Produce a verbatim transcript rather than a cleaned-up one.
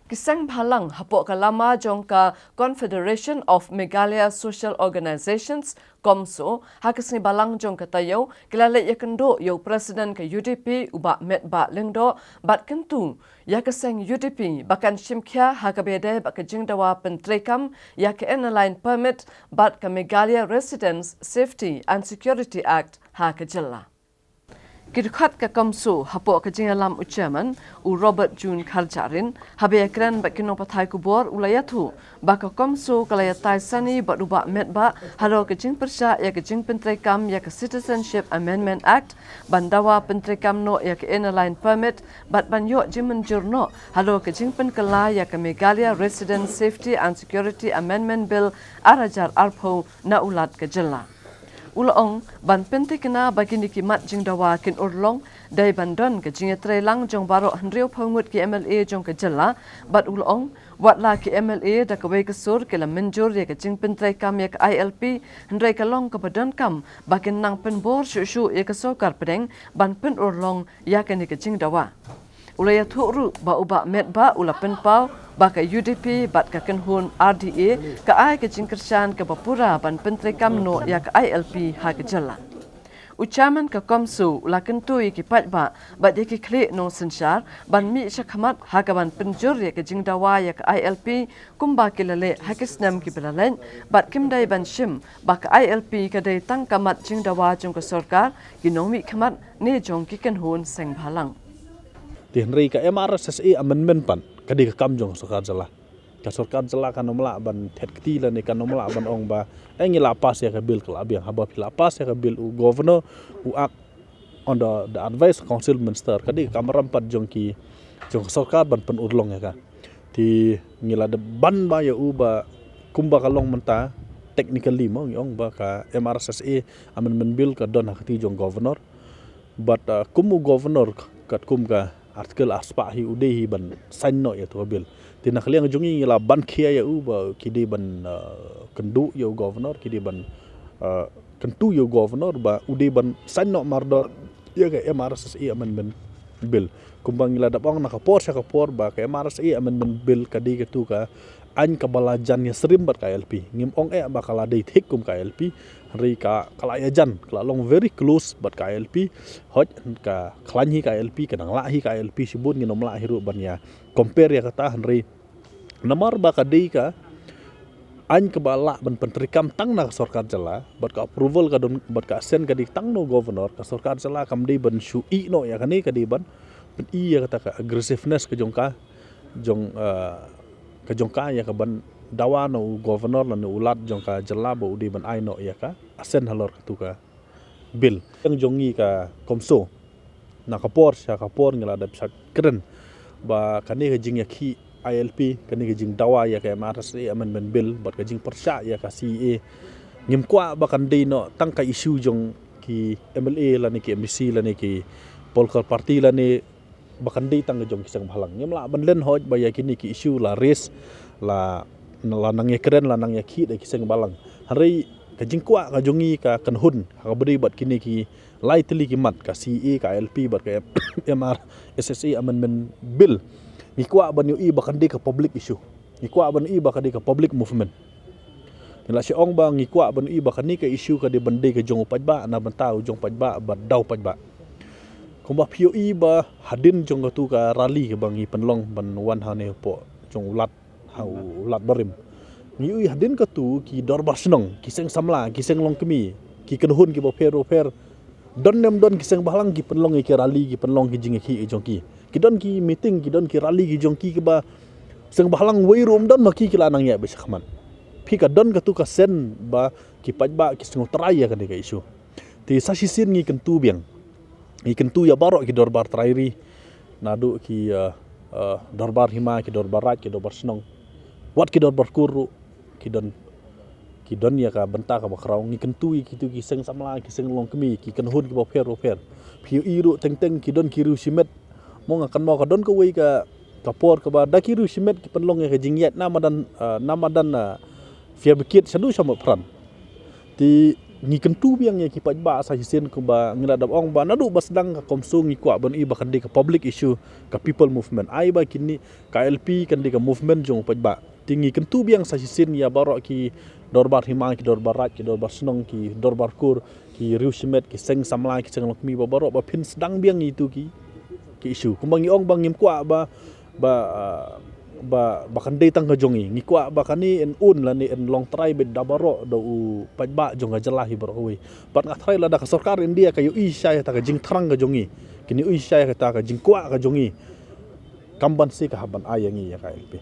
Ki seng bhalang hapoh ka lama jong ka Confederation of Meghalaya Social Organizations, CoMSO, ha ka sngi balang jong ka taïew ki la leit ïakynduh ïa u President ka U D P u Bah Metbah Lyngdoh bad kyntu ïa ka seng U D P ba kan shim khia ha kaba ïadei bad ka jingdawa pyntreikam ïa ka Inner Line Permit bad ka Meghalaya Residents Safety and Security Act ha ka jylla. Ki dkhot ka CoMSO hapoh ka jingïalam u Chairman u Robert June Kharjahrin haba ïakren bad ki nongpathai khubor u la ïathuh ba ka CoMSO ka la ïatai sani bad u Bah Metbah halor ka jingpyrshah ïa ka jingpyntreikam ïa ka Citizenship Amendment Act ban dawa pyntreikam noh ïa ka Inner Line Permit bad ban ïoh jingmynjur noh halor ka jingpynkylla ïa ka Meghalaya Resident Safety and Security Amendment Bill ar hajar arphew na u Lat ka jylla. U la ong ban pynthikna ba kine ki mat jingdawa kin urlong dei ban don ka jingïatreilang jong baroh hynriewphew ngut ki M L A jong ka jylla bad u la ong watla ki M L A da kawei ka sur ki la mynjur ïa ka jingpyntreikam ïa ka I L P hynrei ka long kaba donkam ba kin nang pynbor shuh shuh ïa ka sorkar pdeng ban pynurlong ïa kane ka jingdawa. U la ïathuh ruh ba u Bah Metbah u la pynpaw ba ka U D P bad ka kynhun R D A ka ai ka jingkyrshan kaba pura ban pyntreikam noh ïa ka I L P ha ka jylla. U Chairman ka CoMSO u la kyntu ïa ki paidbah bad ïa ki khlieh nongsynshar ban mih shakhmat ha kaban pynjur ïa ka jingdawa ïa ka I L P kumba ki la leh ha ki snem kiba la leit bad kim dei ban shim ba ka I L P ka dei tang ka mat jingdawa jong ka sorkar, ki nongmihkhmat ne jong ki kynhun seng bhalang. Te hynrei ka M R S S A amendment pat ka dei ka kam jong ka sorkar jylla. Ka sorkar jylla kan ym lah ban thet kti lane kan ym lah ban ong ba eh ngi la pass ïa ka bill, ka la biang. Haba phi la pass ïa ka bill, u governor u act under the advice of council minister, ka dei ka kamram pat jong ki, jong ka sorkar ban pynurlong ïa ka. Te ngi la dep ban ba ïa u ba kumba ka long mynta, technically mo ngi ong ba ka M R S S A amendment bill ka don ha ka kti jong governor. But uh, kum u governor katkum ka article arspah hi u dei hi ban sign noh ïa tu ka bill. Te na ka liang jong ngi ngi la ban khia ïa u ba ki dei ban uh, kynduh ïa u governor, ki dei ban uh, kyntu ïa u governor ba u dei ban sign noh mardor ïa ka M R S S A amendment bill. Kumba ngi la dep ong na ka por sha ka por ba ka M R S S A amendment bill ka dei katu ka aiñ kaba la jan ïasyriem bad ka I L P. Ngim ong eh ba ka la dei thik kum ka I L P. Hynrei ka, ka la ïajan, ka la long very close bad ka I L P. Hooid ka khlaiñ hi ka I L P, ka nang lah hi ka I L P shibun, ngin ym lah hi ruh ban ïa compare ïa kata, hynrei namar ba ka dei ka aiñ kaba lah ban pyntreikam tang na ka sorkar jylla bad ka approval ka don bad ka assent ka dei tang na u governor, ka sorkar jylla kam dei ban shu ïeh noh ïa kane, ka dei ban pyni ïa kata ka aggressiveness ka jong ka jong uh, ka jong ka ïa ka ban dawa na u governor lane u Lat jong ka jylla ba u dei ban ai noh ïa ka assent halor katu ka bill. Ka jong ngi ka CoMSO, na ka por sha ka por ngi la dep shah kren ba kane ka jingïakhih I L P, kane ka jingdawa ïa ka M R S S A amendment bill bad ka jingpyrshah ïa ka C A A, ngim kwah ba kan dei noh tang ka issue jong ki M L A lane ki M D C lane ki political party lane ba kan dei tang ka jong ki seng bhalang. Ngim lah ban len hooid ba ïa kine ki issue la raise, la, la nang ïakren, la nang ïakhih da ki seng bhalang. Hynrei ka jingkwah ka jong ngi ka kynhun ha kaba dei bad kine ki lai tylli ki mat, ka C A A, ka I L P bad ka M R S S A amendment bill. Ngi kwah ban ïohi ba kan dei ka public issue. Ngi kwah ban ïohi ba ka dei ka public movement. Ngi la shu ong ba ngi kwah ban ïohi ba kane ka issue ka dei ban dei ka jong u paidbah, na bynta u jong paidbah bad da u paidbah. Kumba phi ïohi ba hadien jong katu ka rally kaba ngi pynlong ban wan hangne hapoh jong u Lat, ha u Lat barim. Ngi ïohi hadien katu ki dorbar shnong, ki seng samla, ki seng longkmie, ki kynhun kiba pher ba pher, don ne ym don ki seng bhalang ki pynlong ïa ki rally, ki pynlong ki jingïakhih ki jong ki. Ki don ki meeting, ki don ki rally ki jong ki kiba seng bhalang wei ruh ym don, ma ki ki la nang ïaid beit shakhmat. Phi, ka don katu ka seng ba ki paidbah ki sngewtrai ïa kane ka issue. Te sa shisien ngi kyntu biang, ngi kyntu ïa baroh ki dorbar trai ri, naduh ki uh, uh, dorbar hima, ki dorbar raij, ki dorbar shnong, wat ki dorbar kur ruh, ki don, ki don ïa ka bynta kaba khraw. Ngi kyntu ïa kitu ki seng samla, ki seng longkmie, ki kynhun kiba pher ba pher. Phi ïohi ruh teng teng ki don ki riew shimet. Mo nga kynmaw ka don kawei ka, ka por kaba da ki riew shimet ki pynlong ïa ka jingïaid na madan, uh, na madan uh, fire brigade shaduh sha Mawpran. Te Ngi kyntu biang ïa ki paidbah sa shisien kumba ngi la dep ong ba naduh ba sdang ka CoMSO ngi kwah ban i ba kan dei ka public issue, ka people movement. Ai ba kine ka ILP kan dei ka movement jong u paidbah. Te ngi kyntu biang sa shisien ïa baroh ki dorbar hima, ki dorbar raid, ki dorbar shnong, ki dorbar kur, ki riew shimet, ki seng samla, ki seng longkmie, ba baroh ba phin sdang biang ïa itu ki, ki issue. Kumba ngi ong ba ngim kwah ba, ba, ah, ba, ba kan dei tang ka jong ngi. Ngi kwah ba kane yn un lane yn long trai beit da baroh da u paidbah jong ka jylla hi baroh kawei. Bad nga trai lada ka sorkar India ka ïohi shisha ïa kata ka jingthrang ka jong ngi, kin ïohi shisha ïa kata ka jingkwah ka jong ngi, kam ban shisha ka hap ban ai ïa ngi ïa ka ILP.